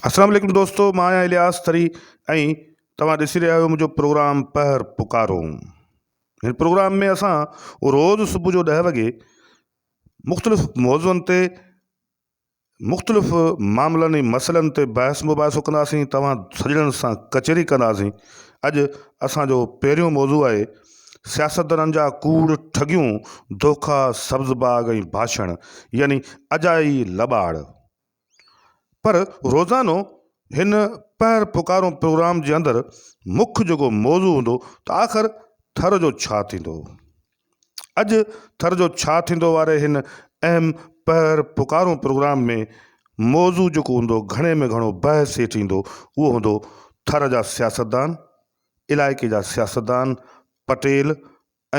السلام عليڪم دوستو مان آهيان الياس ٿري ۽ توهان ڏسي رهيا آهيو منهنجو پروگرام پهر پڪارو. هن پروگرام ۾ اسان روز صبح جو 10 وڳي مختلف موضوعن تي مختلف معاملن ۽ مسئلن تي بحث مباحثو ڪنداسين، توهان سڄڻن سان ڪچهري ڪنداسين. اڄ اسان جو پهريون موضوع آهي سياستدانن جا ڪوڙ، ٺڳيون، دوکا، سبز باغ ۽ ڀاشڻ يعني اجائي لٻاڙ. پر روزانو هن پهر پڪارون پروگرام جي اندر مک جيڪو موضوع هوندو ته آخر ٿر جو ڇا ٿيندو؟ اڄ ٿر جو ڇا ٿيندو واري هن اهم پهر پڪارون پروگرام ۾ موضوع جيڪو هوندو گهڻي ۾ گهڻو بحث هيٺ ايندو اهو هوندو ٿر جا سياستدان، علائقي جا سياستدان، پٽيل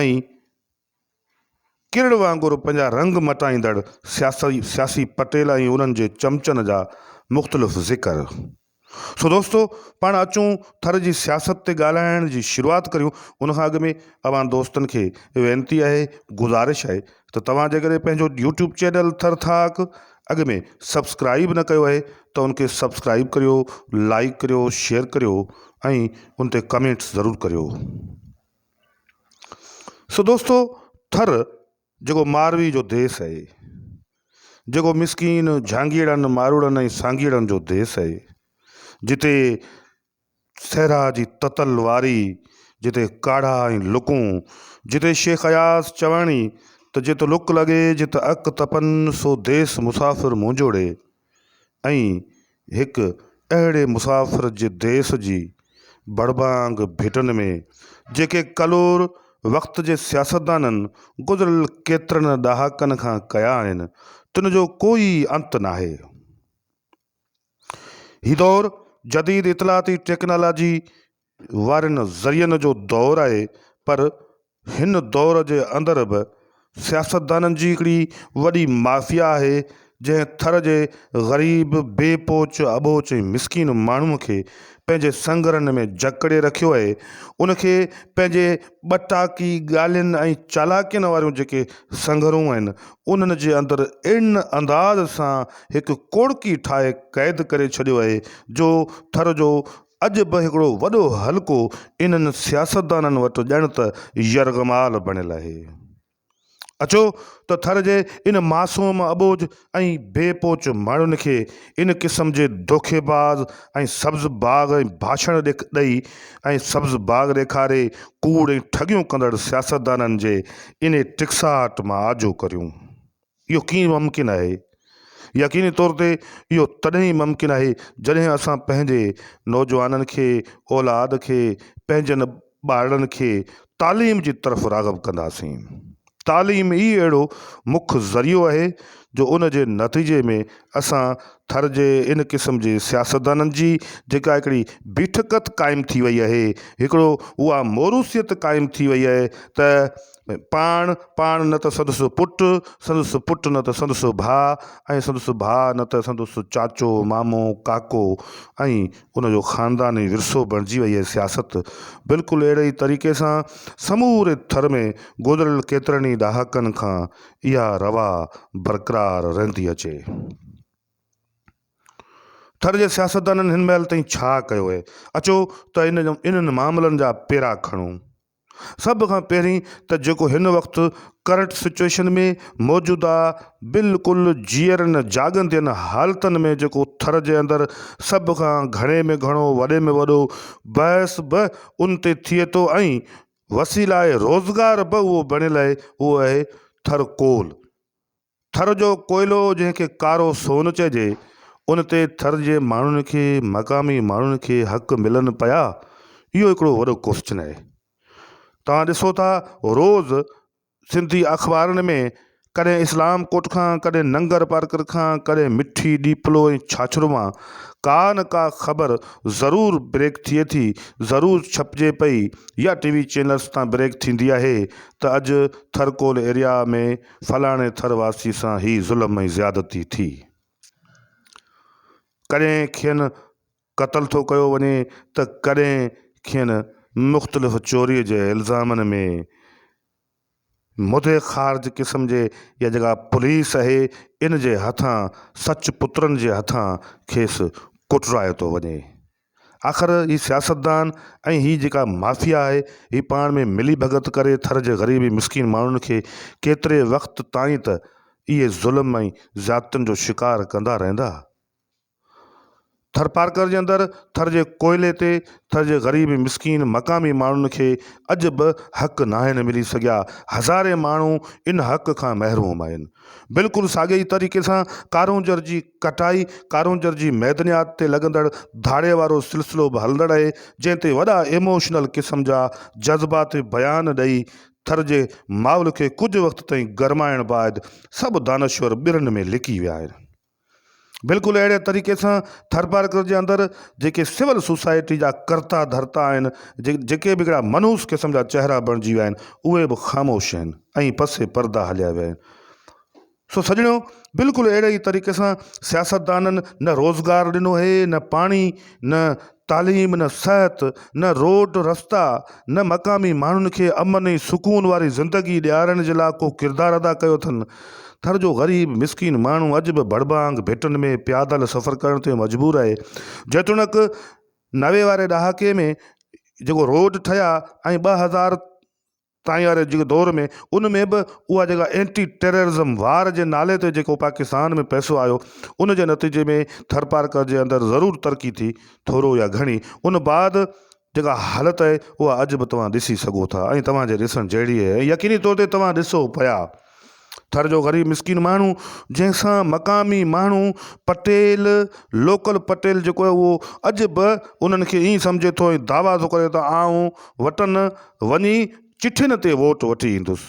۽ ڪرڙ وانگر پنهنجا رنگ مٽائيندڙ سياسي پٽيل ۽ انهن جي چمچن جا مختلف ذڪر. سو دوستو پاڻ اچون ٿر جي سياست تي ڳالهائڻ جي شروعات ڪريون ان کان اڳ ۾ اوهان دوستن کي وينتي آهي گذارش آهي ته توهان جيڪڏهن پنهنجو يوٽيوب چينل ٿر ٿاڪ اڳ ۾ سبسڪرائيب نه ڪيو آهي ته ان کي سبسڪرائيب ڪريو لائيڪ ڪريو شيئر ڪريو ۽ ان تي ڪمينٽس ضرور ڪريو. سو دوستو ٿر جيڪو ماروي جو ديس آهي، جيڪو مسڪين جهانگيئڙن، ماروئڙن ۽ سانگيئڙن جو ديس آهي، جتي صحرا جي تتل واري، جتي ڪاڙها ۽ لڪون، جتي شيخ اياز چواڻي ته جت لڪ لڳي، جت اک تپن، سو ديس مسافر منهنجو ڙي. ۽ هڪ اهڙي مسافر جي ديس جي بڙبانگ ڀٽن ۾ جيڪي ڪلور وقت جي سياستدانن گذريل ڪيترن ڏهاڪن کان ڪيا آهن، تن جو ڪوئي انت ناهي. هي دور جديد اطلاعاتي ٽيڪنالاجي وارن ذريعن جو دور آهي پر هن دور جي اندر به سياستدانن جي هڪڙي وڏي مافيا آهي جنهن ٿر جي غريب بي پهچ اٻوچ ۽ مسڪين ماڻهو کي پنهنجي سنگهرن ۾ جڪڙي رکيو آهي ان کي پنهنجي ٻٽاڪي ڳالهين ۽ چالاڪين واريون جيڪي سنگهرون آهن انهن جي اندر ان انداز سان هڪ ڪوڙڪي ٺاهي قيد ڪري ڇڏيو آهي جو ٿر جو اڄ به هڪڙو وڏو حلقو انهن سياستدانن وٽ ڄڻ ته يرغمال بڻيل آهي. اچو ته ٿر جي ان معصوم، اٻوجهه ۽ بي پهچ ماڻهن کي ان قسم جي دوکيباز ۽ سبز باغ ۽ ڀاشڻ ڏئي ۽ سبز باغ ڏيکاري ڪوڙ ۽ ٺڳيون ڪندڙ سياستدانن جي انهي ٽڪساٽ مان آجو ڪريون. اهو ڪيئن ممڪن آهي؟ يقيني طور تي اهو تڏهن ئي ممڪن آهي جڏهن اسان پنهنجي نوجوانن کي، اولاد کي، پنهنجن ٻارڙن کي تعليم جي طرف راغب ڪنداسين. تعليم ئي اهڙو مک ذريعو آهي جو ان جي نتيجي ۾ اسان ٿر جي ان قسم جي سياستدانن جي جيڪا هڪڙي بيٺڪت قائم ٿي وئي آهي، هڪڙو اها موروثيت قائم ٿي وئي آهي ته پاڻ، پاڻ نه ته سندس پٽ، سندس پٽ نه ته سندس ڀاء ۽ سندس ڀاء نه ته سندس چاچو، مامو، ڪاڪو ۽ ان جو خانداني ورثو بڻجي وئي آهي سياست بلڪل اهڙي ئي طريقي سان سموري ٿر ۾ گذريل ڪيترن ئي ڏهاڪن کان اها روا برقرار رهندي اچي. ٿر جي سياستدانن هن مهل تائين ڇا ڪيو آهي؟ اچو ته انهن معاملن جا پيرا کڻون. سڀ کان پهرين ته جيڪو هن وقت ڪرنٽ سچوئيشن ۾ موجوده بلڪل جيئرن جاڳندين حالتن ۾ جيڪو ٿر جي اندر سڀ کان گهڻي ۾ گهڻو وڏي ۾ وڏو بحث به ان تي ٿئي ٿو ۽ وسيلاء روزگار به اهو بڻيل آهي اهو آهي ٿر ڪول. ٿر جو ڪوئلو جنهن کي ڪارو سون چئجي، ان تي ٿر جي ماڻهن کي، مقامي ماڻهن کي حق ملن پيا؟ اهو هڪڙو وڏو ڪوسچن آهي. توهان ڏسو ٿا روز سنڌي اخبارن ۾ ڪڏهن اسلام ڪوٽ کان، ڪڏهن ننگر پارڪر کان، ڪڏهن مٺي، ڏيپلو ۽ ڇاڇرو مان ڪا نه ڪا خبر ضرور بريڪ ٿئي ٿي، ضرور ڇپجي پئي يا ٽي وي چينلز تان بريڪ ٿيندي آهي ته اڄ ٿرڪول ايريا ۾ فلاڻي ٿر واسي سان هي ظلم ۽ زيادتي ٿي. ڪڏهن کين قتل ٿو ڪيو وڃي ته ڪڏهن کين مختلف چوري جي الزامن ۾ مدي خارج قسم جي يا جيڪا پوليس آهي ان جي هٿان سچ پترن جي هٿان کيس ڪٽرايو ٿو وڃي. آخر هي سياستدان ۽ هي جيڪا مافيا آهي هي پاڻ ۾ ملي ڀڳت ڪري ٿر جي غريب ۽ مسڪين ماڻهن کي ڪيتري وقت تائين ته اهي ظلم ۽ زيادتين جو شڪار ڪندا رهندا. ٿرپارڪر جي اندر ٿر جي ڪوئلي تي ٿر جي غريب ۽ مسڪين مقامي ماڻهن کي اڄ به حق ناهن ملي سگهيا، هزارين ماڻهو ان حق کان محروم آهن. بلڪل ساڳئي ئي طريقي سان ڪارونجهر جي ڪٽائي، ڪارونجهر جي معدنيات تي لڳندڙ ڌاڙي وارو سلسلو به هلندڙ آهي، جنهن تي وڏا ايموشنل قسم جا جذباتي بيان ڏئي ٿر جي ماحول کي ڪجهه وقت تائين گرمائڻ بعد سڀ دانشور ٻرن ۾ لڪي ويا آهن. بلڪل اهڙي طريقي سان ٿرپارڪر جي اندر جيڪي سول سوسائٽي جا ڪرتا ڌرتا آهن جيڪي به هڪڙا منحوس قسم جا چهرا بڻجي ويا آهن اهي به خاموش آهن ۽ پس پردا هليا ويا آهن سو سڄڻو بلڪل اهڙي ئي طريقي سان سياستدانن نه روزگار ڏنو آهي نه پاڻي نه تعليم نه صحت نه روڊ رستا نه مقامي ماڻهن کي امن ۽ سڪون واري زندگي ڏيارڻ جي لاء ڪو ڪردار ادا ڪيو اٿن. ٿر جو غريب مسڪين ماڻهو اڄ به ڀڙڀانگ ڀٽن ۾ پيادل سفر ڪرڻ تي مجبور آهي. جيتوڻيڪ 90 واري ڏهاڪي ۾ جيڪو روڊ ٺهيا ۽ 2000 تائين واري جيڪي دور ۾ ان ۾ به اها جيڪا اينٽي ٽيررزم وار جي نالي تي جيڪو پاڪستان ۾ پئسو آيو ان جي نتيجي ۾ ٿرپارڪر جي اندر ضرور ترقي ٿي ٿورو يا گهڻي ان بعد جيڪا حالت آهي اها اڄ به توهان ڏسي سگهو ٿا ۽ توهان جي ڏسڻ جهڙي آهي ۽ يقيني طور تي توهان ڏسو پيا ٿر جو غريب مسڪين ماڻهو جنهن سان مقامي ماڻهو پٽيل لوڪل پٽيل جيڪو آهي اهو اڄ به انهن کي ائين سمجهي ٿو ۽ دعويٰ ٿو ڪري ته آئون وٽن وڃي چٺين تي ووٽ وٺي ايندس.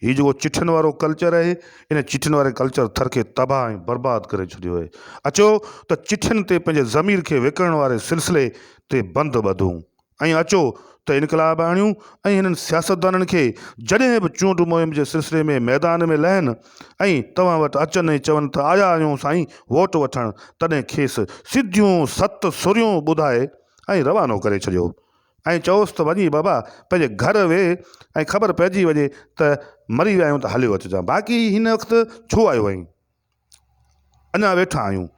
هي جيڪو چٺين وارو ڪلچر آهي ان چٺين واري ڪلچر ٿر کي تباهه ۽ برباد ڪري ڇڏيو آهي. اچو ته چٺين تي پنهنجي ضمير کي وڪڻڻ واري سلسلي تي بند ٻڌون ۽ اچو ته انقلاب آڻيون ۽ هنن سياستدانن کي جڏهن به چونڊ مهم جي سلسلي ۾ ميدان ۾ لهن ۽ توهان وٽ اچن ۽ چون ته آيا آهيون سائين ووٽ وٺڻ تڏهن کيس سڌيون ست سريون ٻڌائي ۽ روانو ڪري ڇڏيو. ۽ چئوس ته وڃي بابا پنهنجي گهر ويهه ۽ خبر پئجي وڃي ته مري ويا آهيون ته هليو اچجان باقي هن وقت ڇو آيو آهين اڃا ويٺا آهيون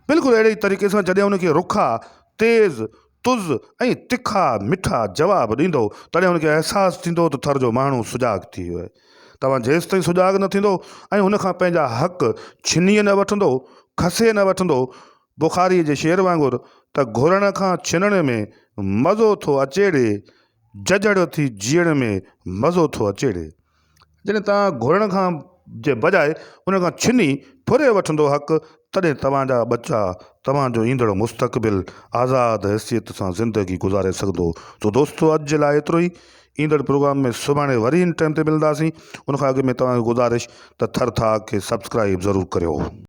بلڪل اهڙي ئي طريقي سان جڏهن ان کي رکا تيز تز ۽ تکا مٺا جواب ڏيندو تڏهن ان کي احساس ٿيندو ته ٿر جو ماڻهو سجاڳ ٿي ويو آهي توهان جيستائين سجاڳ نه ٿيندو ۽ هن کان پنهنجا حق ڇني نه وٺندو کسي نه وٺندو بخاريء جي شعر وانگر ته گهرڻ کان ڇنڻ ۾ مزو ٿو اچي ڙي، ججهڙ ٿي جيئڻ ۾ مزو ٿو اچي ڙي. جڏهن توهان گهرڻ کان جي بجاء ان کان ڇني ڦري وٺندو حق، تڏهن توهان جا ٻچا، توهان جو ايندڙ مستقبل آزاد حيثيت سان زندگي گذاري سگهندو. سو دوستو اڄ جي لاء ايترو ئي. ايندڙ پروگرام ۾ سڀاڻي وري هن ٽائيم تي ملنداسين. ان کان اڳ ۾ توهان کي گذارش ته ٿر ٿاڪ کي سبسڪرائيب ضرور ڪريو.